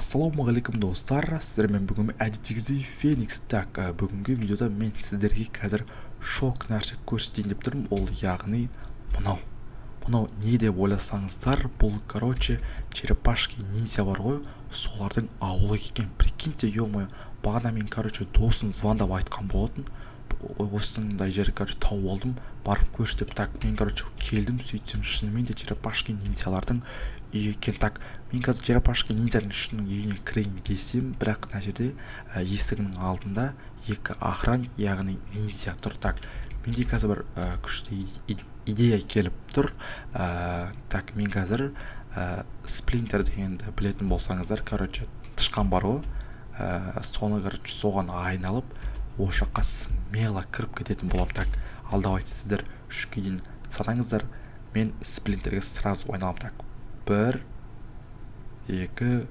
Ассалаумағалейкум, достар! Сіздермен бүгін әдеттегідей Феникс. Так, бүгінгі видеода мен сіздерге қазір шок нәрсе көрсетейін деп тұрмын. Ол яғни мынау не деп ойласаңыздар, бұл, короче, черепашки ниндзя бар ғой, солардың ауылы екен, прикиньте. Ё-моё, бағана мен, короче, досым звондап айтқан болатын: «Осындай жер, короче, тауып алдым, барып көрші», — деп. Так, мен, короче, келдім, сөйтсем, шынымен де черепашки ниндзялардың үйі екен. Так, мен қазір черепашки ниндзяның ішінің үйіне кірейін десем, бірақ мына жерде есігінің алдында екі охранник, яғни ниндзя тұр. Так, менде қазір бір күшті идея келіп тұр. Так, мен қазір Сплинтер дегенді білетін болсаңыздар, короче, тышқан бар ғой, соны, короче, соған айналып, ол жаққа смело кіріп кететін боламын. Так, ал давайте, сіздер 3-ке дейін санаңыздар, мен Сплинтерге сразу айналамын. Так, бір, екі,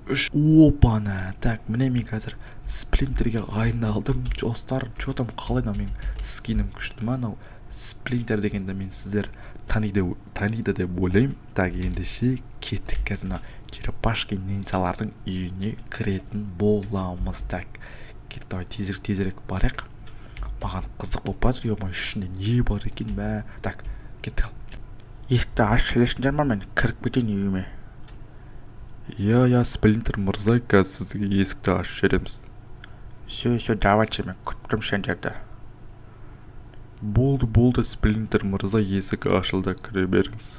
үш! Опана! Так, міне, мен қазір Сплинтерге айналдым. Достар, че там, қалай мынау менің скинім, күшті ма? Анау Сплинтер дегенді мен сіздер таниды деп ойлаймын. Так, ендеше кеттік, қазір мына черепашки ниндзялардың үйіне кіретін боламыз. Так, кеттік, давай, тезірек, тезірек барайық. Маған қызық болып бара жатыр, е, ішінде не бар екен, мә. Так, кеттік, ал. Есікті ашып жібересіңдер ма? Мен кіріп кетейін үйіме. Иә, Сплинтер мырза, қазір сізге есікті ашып жібереміз. Все, все, давайте, мен күтіп тұрмын сендерді. Болды, болды, Сплинтер мырза, есік ашылды, кіре беріңіз.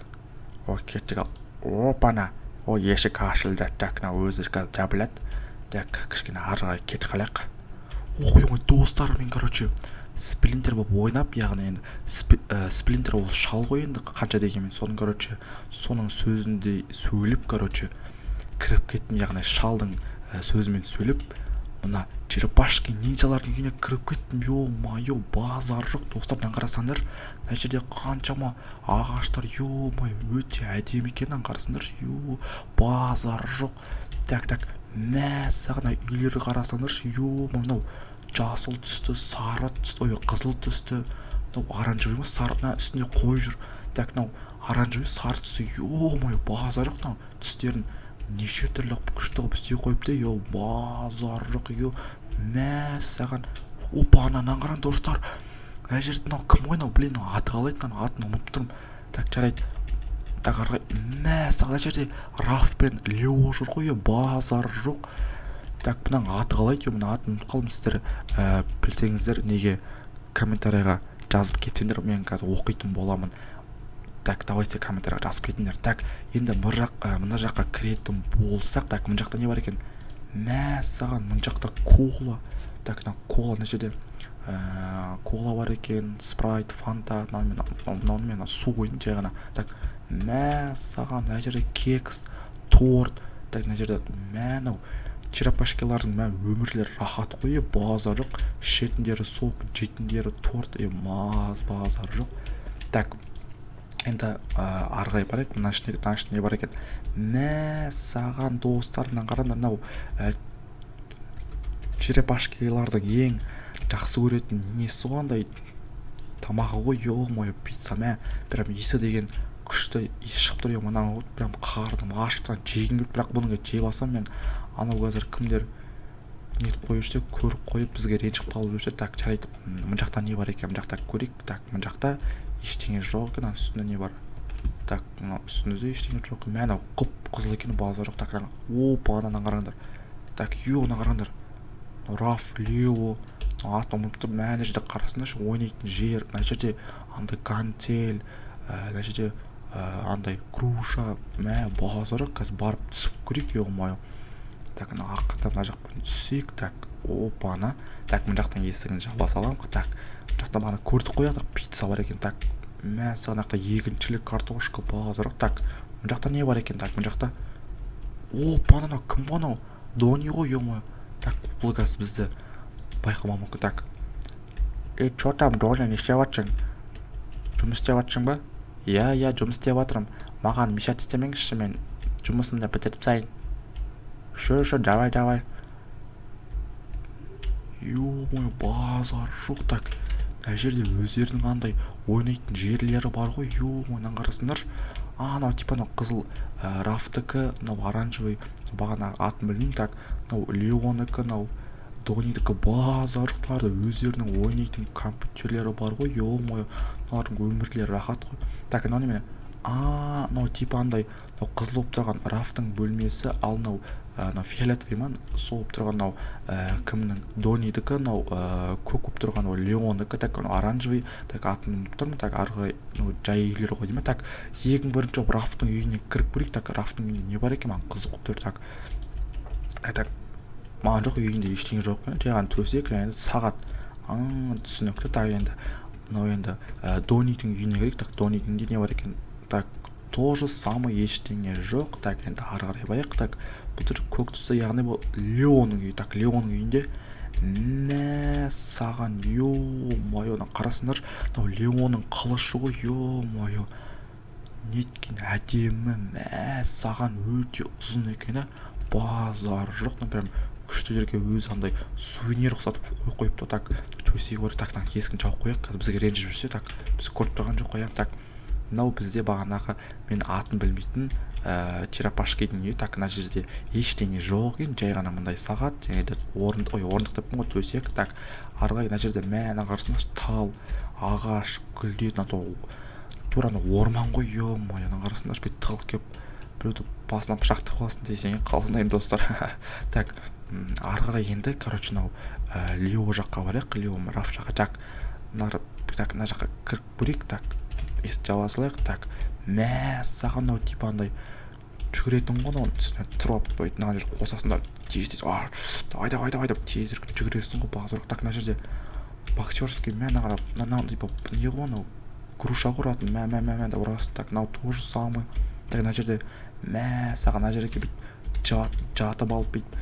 О, кеттік, ал. Опана! О, есік ашылды. Так, мына өзі қазір жабылады. Так, кішкене ары қарай кетіп қалайық. Ой, ой, достар, мен, короче, Сплинтер болып ойнап, яғни енді Сплинтер ол шал ғой енді қанша дегенмен, соның, короче, соның сөзінде сөйлеп, короче, кіріп кеттім. Яғни шалдың сөзімен сөйлеп, мына черепашки ниндзялардың үйіне кіріп кеттім. Ё-моё, базар жоқ, достар, мына қарасаңдар, мына жерде қаншама ағаштар. Ё-моё, өте әдемі екен, мынаны қарасаңдаршы. Ё, базар жоқ. Так, так, мәссаған, мына үйлерді қарасаңдаршы. Ё, мынау жасыл түсті, сары түсті, ой, қызыл түсті, мынау оранжевый ма, сары, мына үстінде қой жүр. Так, мынау оранжевый, сары түсті. Ё-моё, базар жоқ, мынау түстерін неше түрлі қылып, күшті қылып істей қойыпты. Е, базар жоқ. Е, мәссаған! Опа, ананы қараңдар, достар, мына жерде мынау кім ғой мынау? Блин, аты қалай еді мынаның? Атын ұмытып тұрмын. Так, жарайды. Так, ары қарай. Мәссаған, мына жерде Раф пен Лео жүр ғой. Е, базар жоқ. Так, мынаның аты қалай еді? Мына атын ұмытып қалдым. Сіздер білсеңіздер, неге комментарийға жазып кетсеңдер, мен қазір оқитын боламын. Так, давайте, комментарийға жазып кетіңдер. Так, енді мына жақ, мына жаққа кіретін болсақ, так, мына жақта не бар екен? Мәссаған, мына жақта кола. Так, мына кола, мына жерде кола бар екен, Спрайт, Фанта. Мынаны мен, мынаны мен су қойдым жай ғана. Так, мәссаған, мына жерде кекс, торт. Так, мына жерде, мә, мынау черепашкалардың, мә, өмірлері рахат қой. Е, базар жоқ, ішетіндері сок, жейтіндері торт. Е, маз, базар жоқ. Так, енді ары қарай барайық. Мына ішінде, мына ішінде не бар екен? Мәссаған, достар, мынаны қараңдар, мынау черепашкалардың ең жақсы көретін несі ғой, андай тамағы ғой. Ё-моё, пицца! Мә, прям иісі деген күшті иіс шығып тұр. Е, мынаны прям қарным ашып тұрған, жегім келіп, бірақ бұны жеп алсам, мен анау қазір кімдер нетіп қойып жүрсе, көріп қойып, бізге ренжіп қалып жүрсе. Так, жарайды, мына жақта не бар екен? Мына жақта көрейік. Так, мына жақта ештеңе жоқ екен. Ана үстінде не бар? Так, мына үстінде де ештеңе жоқ. Мә, анау қып қызыл екен, базар жоқ. Так, опа, ананы қараңдар. Так, е, мына қараңдар, Раф, Лео, атын ұмытып тұрмын. Мә, ана жерде қарасаңдаршы, ойнайтын жер. Мына жерде андай гантель, мына жерде андай груша. Мә, базар жоқ, қазір барып түсіп көрейік. Ё-моё. Так, ана ақырындап мына жақпен түсейік. Так, опа на. Так, мына жақтан есігін жаба саламын. Так, мына жақта бағана көрдік қой, пицца бар екен. Так, мәссаған, мына жақта егіншілік, картошка, базар жоқ. Так, мына жақта не бар екен? Так, мына жақта, опа, анау кім ғой? Анау Дони ғой. Ё-моё. Так, бұл қазір бізді байқамауы мүмкін. Так. Е, че там, Дони, не істеп жатсың? Жұмыс істеп жатсың ба? Иә, жұмыс істеп жатырмын. Маған мешать істемеңізші, мен жұмысымды бітіріп тастайын. Все, все, давай, давай. Ё-моё, базар жоқ. Так, мына жерде өздерінің андай ойнайтын жерлері бар ғой. Ё-моё, мынаны қарасаңдар. А, мынау типа анау қызыл Рафтікі, мынау оранжевый, бағана атын білмеймін. Так, мынау Леонікі, мынау Донидікі. Базар жоқ, өздерінің ойнайтын компьютерлері бар ғой. Ё-моё, мыналардың өмірлері рахат қой. Так, мынау немене? А, мынау типа андай, мынау қызыл болып тұрған Рафтың бөлмесі, ал мынау мынау фиолетовый ма, сол болып тұрған мынау кімнің, Донидікі, мынау көк болып тұрған ол Леонікі. Так, мынау оранжевый, так, атын ұмытып тұрмын. Так, ары қарай мынау жай үйлер ғой деймін. Так, ең бірінші болып Рафтың үйіне кіріп көрейік. Так, Рафтың үйінде не бар екен, маған қызық болып тұр. Так, так, так, маған жоқ, үйінде ештеңе жоқ екен, жай ғана төсек және сағат. А, түсінікті. Так, енді мынау енді Донидің үйіне кірейік. Так, Донидің үйінде не бар екен? Так, то же самое, ештеңе жоқ. Так, енді ары қарай барайық. Так, бұл жер көк түсті, яғни бұл Леоның үйі. Так, Леоның үйінде, мә саған, ё-моё, мына қарасаңдаршы, мынау Леоның қылышы ғой. Ё-моё, неткен әдемі, мә саған, өте ұзын екен, ә, базар жоқ. Мына прям күшті жерге өзі андай сувенир ұқсатып қойып қойыпты. Так, төсегі бар. Так, мына есігін жауып қояйық, қазір бізге ренжіп жүрсе. Так, біз көріп тұрған жоқ қой, иә. Так, мынау бізде бағанағы мен атын білмейтін черепашкидің үйі. Так, мына жерде ештеңе жоқ екен, жай ғана мындай сағат және де орын, ой, орындық деппін ғой, төсек. Так, ары қарай мына жерде, мә, мына қарасаңдаршы, тал ағаш, гүлдер, мына тура ана орман ғой. Ё-моё, мына қарасаңдаршы, бүйтіп тығылып келіп біреуді басынан пышақ тығып аласың десең, қалжыңдаймын, достар. Так, ары қарай енді, короче, мынау Лео жаққа барайық, Лео, Раф жаққа. Так, мына, так, мына жаққа кіріп көрейік. Так, есікті жаба салайық. Так, мә саған, мынау типа андай жүгіретін ғой, мынау үстіне тұрып алып, бүйтіп мына жерге қосасың да, тез тез, давай, давай, давай деп тезірек жүгіресің ғой, базар. Так, мына жерде боксерский, мә, мына қарап, мынау типа не ғой, анау груша ғой ұратын, мә, мә, мә, мә деп ұрасың. Так, мынау то же самое. Так, мына жерде, мә саған, мына жерге бүйтіп жатып алып, бүйтіп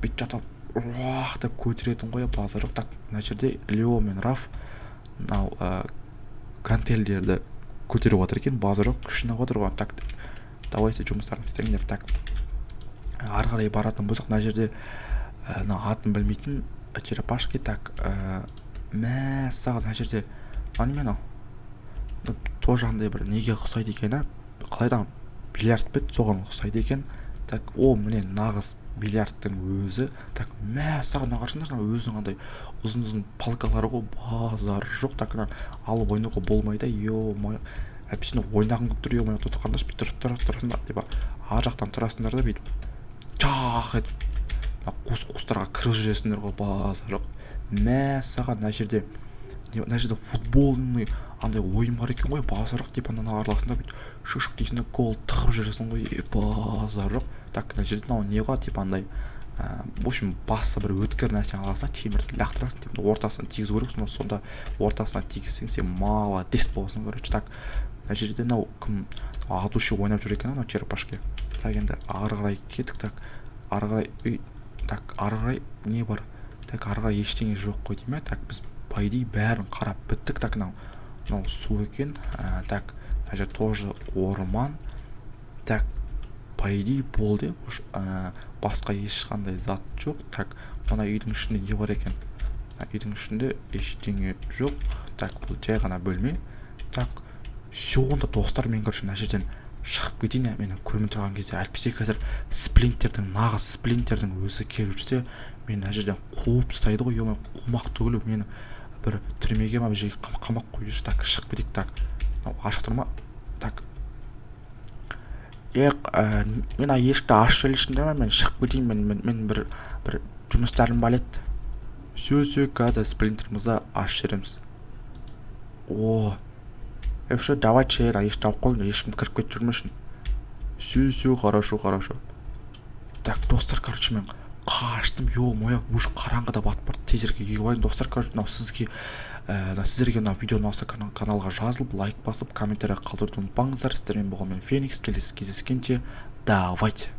бүйтіп жатып алып, уах деп көтеретін ғой, базар жоқ. Так, мына жерде Лео мен Раф мынау гантельдерді көтеріп жатыр екен, базар жоқ, күш жинап жатыр ғой. Так, давайте, жұмыстарыңды істеңдер. Так, ары қарай баратын болсақ, мына жерде мына атын білмейтін черепашки. Так, мә саған, мына жерде мынау неме? Анау тоже андай бір неге ұқсайды екен, а, қалай, бильярд па еді, соған ұқсайды екен. Так, о, міне, нағыз бильярдтың өзі. Так, мә саған, мына қарасаңдаршы, өзінің андай ұзын ұзын палкалары ғой, базар жоқ. Так, мына алып ойнауға болмайды, ё-моё, әйтпесе ойнағым келіп тұр. Ё-моё, қараңдаршы, бүйтіп тұрып тұрасың да, типа ар жақтан тұрасыңдар да, бүйтіп чах етіп мына қуыс қуыстарға кіргізіп жібересіңдер ғой, базар жоқ. Мә саған, мына жерде футбольный андай ойын бар екен ғой, базар жоқ. Типа мынаны араласың да, бүйтіп шық дейсің да, гол тығып жібересің ғой, е, базар жоқ. Так, мына жерде мынау не ғой, типа андай в общем, басы бір өткір нәрсені аласың да, темірді лақтырасың, типа ортасына тигізу керексің, сонда ортасына тигізсең, сен молодец боласың, короче. Так, мына жерде мынау кім, от души ойнап жүр екен, анау черепашки. Так, енді ары қарай кеттік. Так, ары қарай үй. Так, ары қарай не бар? Так, ары қарай ештеңе жоқ қой деймін. Так, біз, по идее, бәрін қарап біттік. Так, мынау су екен. Так, мына жер тоже орман. Так, по идее, болды, басқа ешқандай зат жоқ. Так, мына үйдің ішінде не бар екен? Мына үйдің ішінде ештеңе жоқ. Так, бұл жай ғана бөлме. Так, все, онда, достар, мен, короче, мына жерден шығып кетейін, мені көрмей тұрған кезде. Әйтпесе қазір Сплинтердің, нағыз Сплинтердің өзі келіп жүрсе, мені мына жерден қуып тастайды ғой. Ё, қумақ түгілі, мені бір түрмеге ма, бір жерге қамап қойып жүрсе. Так, шығып кетейік. Так, мынау ашық тұр ма? Так, е, мен ана есікті ашып жібересіңдер ма? Мен шығып кетейін, мен бір жұмыстарым бар еді. Все, все, қазір, Сплинтер мырза, ашып жібереміз. О, е, все, давайте, есікті жауып қойыңдар, ешкім кіріп кетіп жүрмесін. Все, все, хорошо, хорошо. Так, достар, короче, мен қаштым. Ё-моё, уже қараңғыда батып барды, тезірек үйге барайын. Достар, короче, мынау сізге сіздерге мына видео ұнаса, каналға жазылып, лайк басып, комментарий қалдыруды ұмытпаңыздар. Сіздермен болған мен, Феникс. Келесі кездескенше, давайте.